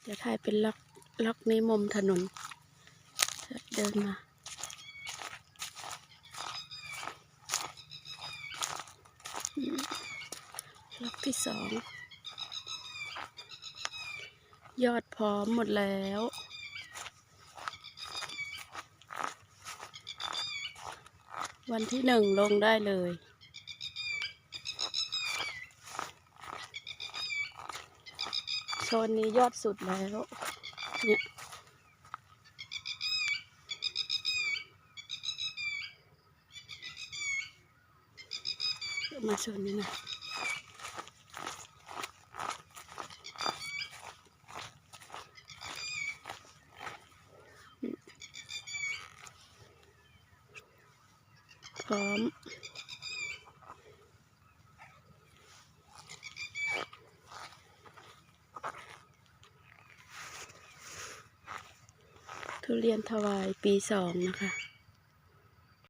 ຈະຖ່າຍເປັນລັອກ ລັອກໃນມຸມຖະໜົນ ເດີນມາ ລັອກທີສອງ ຍອດພ້ອມໝົດແລ້ວ ວັນທີໜຶ່ງລົງໄດ້ເລີຍ ໂຊນນີ້ຍອດສຸດແລ້ວ ເນຍ ມາໂຊນນີ້ນະ ພ້ອມ ທຸລຽນຖວາຍປີສອງນະຄະ.